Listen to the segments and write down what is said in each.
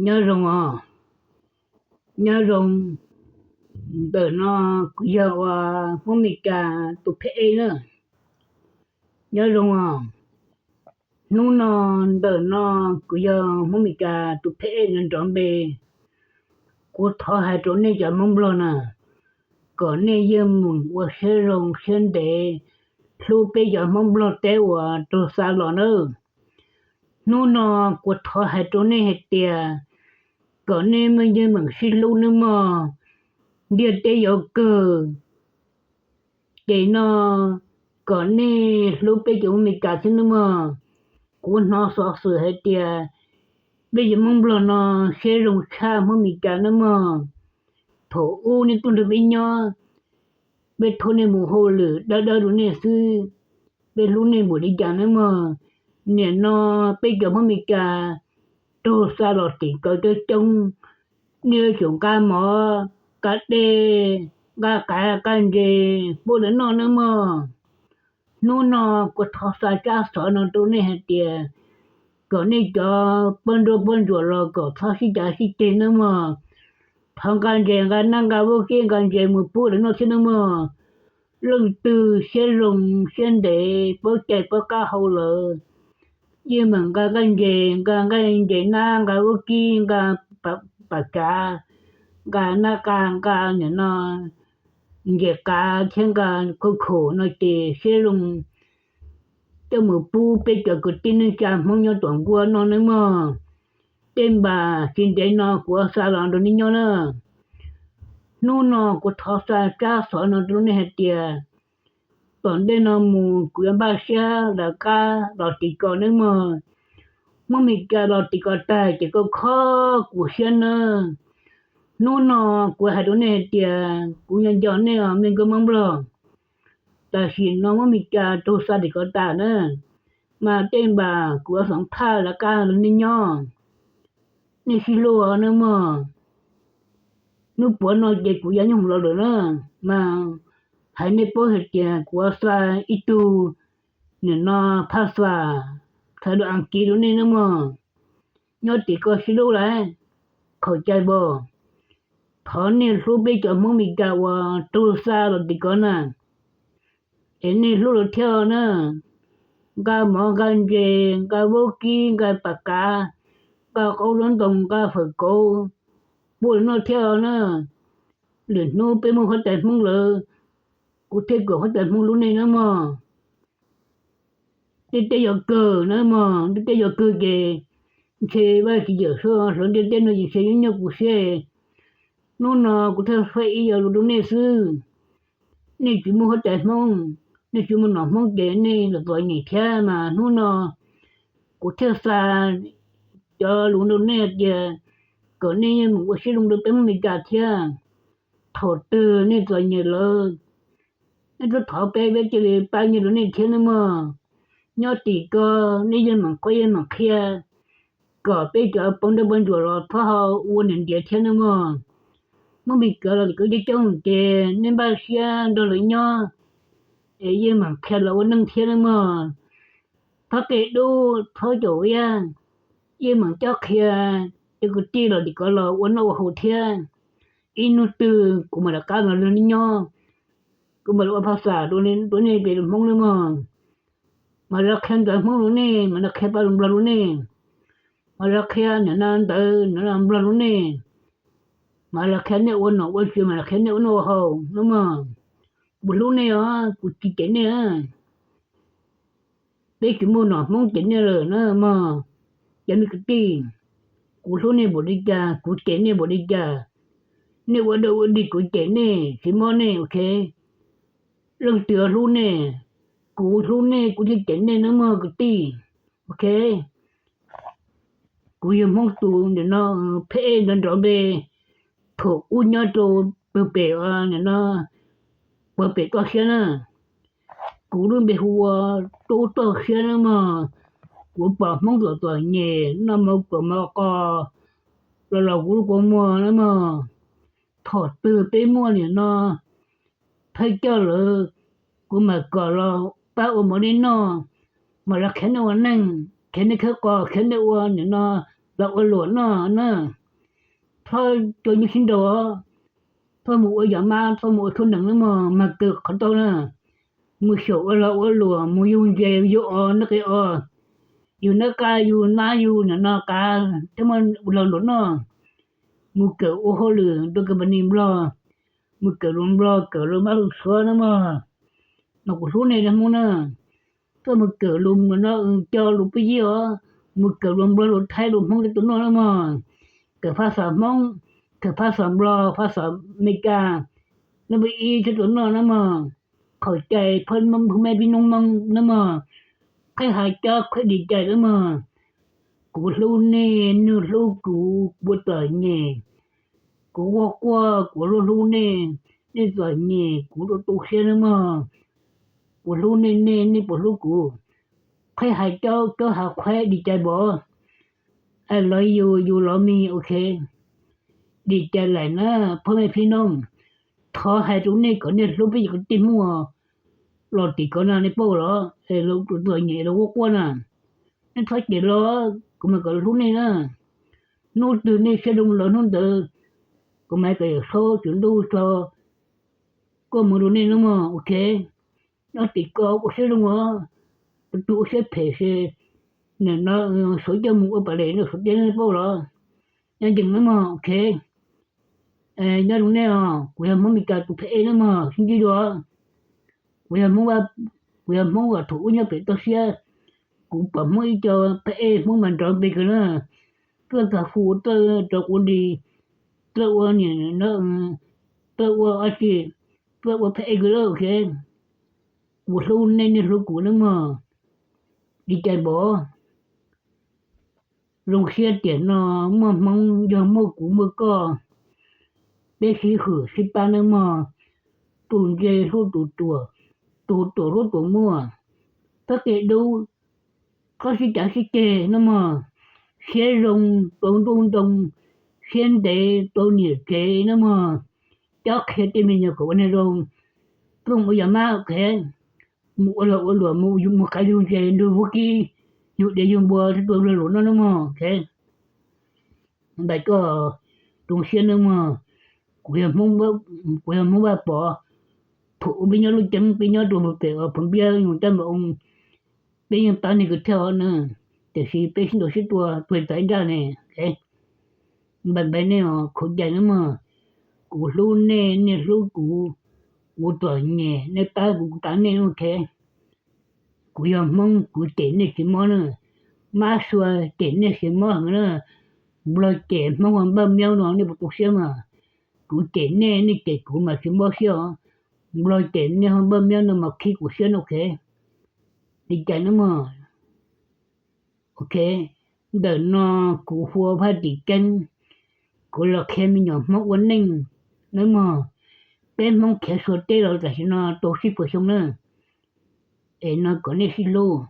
Nyob zoo os, nyob zoo. Ntawm no kuv yog uas Hmoob Mes Kas tus pheb ej na. Nyob zoo os. Hnub no, ntawm no kuv yog Hmoob Mes Kas tus pheb ej nrov npe. Kuv thov hais rau nej cov Hmoob Nplog na, kom nej yeej meem ua siab zoo siab ntev hlub peb cov Hmoob Nplog teb uas raug xa los nawb. Hnub no kuv thov hais rau nej hais tias kom nej yeej meem sib hlub nawb mog. Ntiaj teb yuav kawg, ces no kom nej hlub peb cov Hmoob Mes Kas thiab nawb mog. Kuv hnov xov xwm hais tias peb cov Hmoob Nplog no siab zoo tshaj Hmoob Mes Kas nawb mog. Thaum ub nej tuaj nrog peb nyob, peb thauj nej mus hauj lwm dawb dawb rau nej xwb, peb hlub nej npaum li cas nawb mog. Nim no peb cov Hmoob Mes Kas raug xa los tim ko coob coob, nej yuav tsum nqa mov, nqa dej, nqa qav nqa ntses pub lawv noj nawb mog. Hnub no kuv thov xa tsab xov no rau nej hais tias kom nej cov poj nruab poj ntsuam los kom txhob sib cav sib ceg nawb mog. Thov nqa ntses nqa nab nqa vaub kib nqa ntses mus pub lawv noj thiab nawb mog. Leej twg siab zoo siab ntev paub cai paub qab hau lawm, yeej meem nqa nqaij ntses, nqa nqaij ntses nab, nqa vaub kib, nqa pam kav, nqa nab qa, nqa nim no ntses qav thiab nqa khau khum no ces siab zoo coj mus pub peb cov kwv tij neej tsa Hmoob nyob tom nkuaj noj nawb mog. Tej npam tsis ntev no kuv xa los nrog nej nyob na. Hnub no kuv thov xa tsab xov no rau nej hais tias tom ntej no mus kuv yuav npaj siab lawv qab los tim ko nawb mog. Hmoob Mes Kas los tim ko tag ces koj khob kuv siab nawb. Hnub no kuv hais rau nej hais tias kuv nco nco nej os me nkauj Hmoob Nplog. Tam sim no Hmoob Mes Kas raug xa tim ko tas na, mas tej npam kuv yuav xoom thaj lawv qab los nej nyob, nej sib hlub nawb mog. Hnub puav no ces kuv yuav nyob hoom los lawm na, mas hais nej paub hais tias kuv xa ib tug nim no phaj xas thawv lus Askiv rau nej nawb mog. Nyob tim ko sib hlub lawm, khaum cai npaum. Thov nej hlub peb cov Hmoob Mes Kas uas raug xa los tim ko na, es nej hlub lawv thiab na. Nqa mov nqa ntses nqa vaub kib nqa pam kav, nqa qaub zaub ntoo nqa fawm kauv pub lawv noj thiab na. Lwm hnub peb muaj huab tais Hmoob lawm, kuv thiaj kom huab tais Hmoob hlub nej nawb mog. Ntiaj teb yuav kawg nawb mog, ntiaj teb yuav kawg ces ntshe Vaj Tswv Yawm Saub hloov ntiaj teb no ces ntshe yuav nyob kuv siab. Hnub no kuv thiaj faib ib yam lus rau nej xwb. Nej tsis muaj huab tais Hmoob, nej tsis muaj nom Hmoob ces nej los txom nyem thiab, mas hnub no kuv thiaj xa cov lus rau nej tias kom nej yeej mus ua siab zoo rau peb Hmoob Mes Kas thiab. Thaum twg nej txom nyem lawm, nej twb thov peb, peb cia li pab nyiaj rau nej thiab nawb mog. Nyob tim ko nej yeej meem qhuab yeej meem qhia kom peb cov poj nrog poj ntsuam los txhob ho ua niam ntiav thiab nawb mog. Hmoob Mes Kas los tim ko coob coob ces nej npaj siab nrog lawv nyob es yeej meem qhia lawv ua neej thiab nawb mog. Txhob qe dub txhob caum viab, yeej meem coj qhia cov kwv tij los tim ko los ua noj ua haus thiab. Ib hnub twg kuv mam rov qab los nrog nej nyob, kuv mam li ua phaj xas rau nej peb lus Hmoob nawb mog. Mam li qhia ntawv Hmoob rau nej, mam li qhia paj lus Nplog rau nej, mam li qhia nim no ntawv nim no Nplog rau nej, mam li qhia nej ua nom ua tswv, mam li qhia nej ua noj ua haus nawb mog. Kuv hlub nej os, kuv tsis cem nej. Peb tsis muaj nom Hmoob cem nej lawm na mog. Cov me kwv tij, kuv hlub nej npaum li cas kuv cem nej npaum li cas. Nej ua dog ua dig kuv cem nej tsis mob nej, ok. Leej twg hlub nej, kuv hlub nej kuv thiaj cem nej nawb mog kwv tij, ok. Kuv yog Hmoob tus nim no pheb ej nrov nrov npe, thaum ub nyob rau pawg pem, nim no pawg pem toj siab na. Kuv lub npe hu ua Tub Toj Siab nawb mog. Kuv pom Hmoob txom txom nyem noj mov kua mov qos los los kuv lub kua muag nawb mog. Thaum twg peb muaj nim no thawj coj lawm, kuv mam kom los pab ua mov nej noj, mam los qhia nej ua neej, qhia nej khawb qos, qhia nej ua nim no los ua luam noj na, txhob cua nyuj sib nraus, txhob mus ua yam mab, txhob mus ua tshuaj nees na mog, mag kawm qhov ntau na. Mus xyaum ua lag ua luam, mus yug ntses yug os, noj qe os, yug nab qab yug nab yug nam no qav thiab muaj lag luam noj. Mus kawm ua hauj lwm rau company Nplog, mus kawm lus Nplog, kawm lus mab lus xuav na mog. Mas kuv hlub nej cov Hmoob na, txhob mus kawm lus no co lus pub yib os, mus kawm lus Nplog lus Thaib lus Hmoob thiab tus noj na mog. Kawm phaj xaj Hmoob, kawm phaj xaj Nplog, phaj xaj Amelikas, nab pub ib thiab tus noj na mog. Qhov cai phab mab phu meb pib noob Hmoob na mog. Qheb hais cov qheb dim cai na mog. Kuv hlub nej, nej hlub kuv, kuv txom nyem, kuv quaj quaj, kuv hlub hlub nej, nej txom nyem, kuv tu tu siab na mog. Kuv hlub nej, nej nej puas hlub kuv? Qheb hais cov cov hav qhuav dim cai npaum, I love you, you love me, ok. Dim cai lawm na, phab mab phi noob. Thov hais rau nej kom nej hlub peb cov kwv tij Hmoob los tim ko no, nej paub los? Lawv txom nyem los quaj quaj na, nej txhob cem los, kuv mam kom hlub nej na. Hnub twg nej siab zoo los hnub ntawd kuv mam kom Yawm Saub Tswv Ntuj tso koob hmoov rau nej na mog, ok. Nyob tim ko ua siab zoo os, tus ua siab phem ces nim no suav coj mus ua pam les no suav tias nej paub los? Nyob ncees na mog, ok. Nyob zoo nej os, kuv yog Hmoob Meskas tus phab ej na mog, sib ntsib dua. Kuv yog Hmoob, kuv yog Hmoob Vam Thum Ub nyob pem toj siab. Kuv pom Hmoob ib co phab ej Hmoob mas nrov npe kawg na, tuaj tag hu tuaj rau quv nti, tuaj ua niam no, tuaj ua dab tsi, tuaj ua phab ej kawg, ok. Kuv hlub nej, nej hlub kuv na mog. Dim cai npaum. Zoo siab tiam no muaj Hmoob yog muaj kuv muaj koj, peb sib hwm sib pab nawb mog. Tus ntse hlub tus ruam, tus ruam hlub tus muaj, txhob qia dub, txhob sib cav sib ceg nawb mog. Siab zoo tau ntuj ntoo, siab ntev tau niam tsev nawb mog. Cob qhia tej me nyuam kom ua neeg zoo, plooj ua yam mab, ok. Mus ua lag ua luam, mus qav yug ntses, nrug vaub kib, yug diav yug npua thiab tua lag luam noj nawb mog, ok. Npais koj zoo siab nawb mog. Kuv yog Hmoob Vaj Pov, thaum ub peb nyob lub ceeb peb nyob rau pem Phoov Npiab, yog caj npam oo, peb yeej pab nej kawg thiab os na, tiam sis peb sib ntaus sib tua tuag txav ib nraj ne. Npais npais nej os, khuv cai nawb mog. Kuv hlub nej, nej hlub kuv, kuv txom nyem nej pab kuv, kuv pab nej, ok. Kuv yog Hmoob, kuv cem nej tsis mob na. Mab sua cem nej tsis mob heev na. Nplog cem Hmoob ho npaj miab no nej puas tu siab mas? Kuv cem nej, nej cem kuv mas tsis mob siab os. Nplog cem nej ho npaj miab no mas khib kuv siab no, ok. Li cas nawb mog? Ok, ntawm no kuv hu ua Phaj Tim Keeb, kuv los qhia me nyuam Hmoob ua neej nawb mog. Peb Hmoob khiav suav teb los tam sim no tau tsib puas xyoo na. Es no kom nej sib hlub,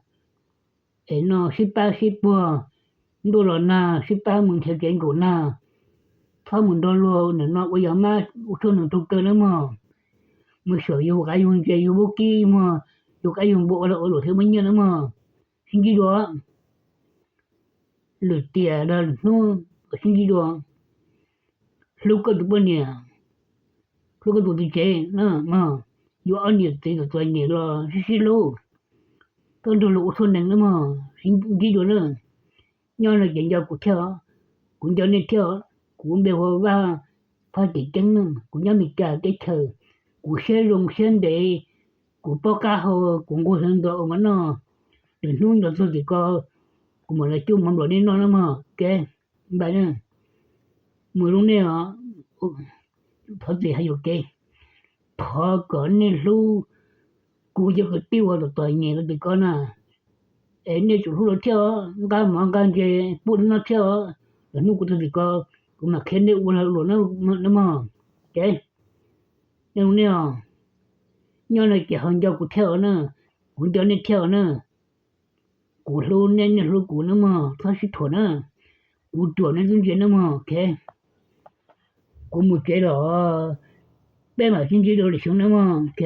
es no sib pab sib puag, ntuj los nag sib pab mus nrhiav kev nkaum nag. Txhob mus nrog luag nim no ua yam mab ua tshuaj nees raug kaw nawb mog. Mus xyaum yug qav yug ntses, yug vaub kib mog, yug qav yug npua ua lag ua luam thiaj muaj nyiaj nawb mog. Sib ntsib dua. Lwm tiam los lwm hnub sib ntsib dua. Hlub koj tus poj niam, hlub koj tus txiv tsev na mog. Yuav ob niam txiv txom txom nyem los sib sib hlub, koj nrog luag ua tshuaj nees nawb mog, sib ntsib dua na. Nyob no ces nco kuv thiab os, kuv nco nej thiab os. Kuv npe hu ua Vaj Phaj Tim Keeb na, kuv nyob Meskas teb chaws. Kuv siab zoo siab ntev, kuv paub qab hau, kuv nquag hlo nto ua mov noj. Lwm hnub nto txog tim ko, kuv mam los cuab mov nplom nej noj nawb mog, ok. Npais na, mus zoo nej os. Thov txim hais yuam kev, thov kom nej hlub kuv cov kwv tij uas txom txom nyem rau tim ko na. Es nej tsum hlub lawv thiab os, nqa mov nqa ntses pub lawv noj thiab os. Lwm hnub kuv txog tim ko, kuv mam qhia nej ua lag luam nawb mog. Ces nej os, nyob no ces ho nco kuv thiab os na, kuv nco nej thiab os na. Kuv hlub nej, nej hlub kuv nawb mog, txhob sib thuam na. Kuv ruam nej tub ntsia nawb mog, ok. Kuv mus tsev los, peb mam sib ntsib dua lwm xyoo nawb mog, ok.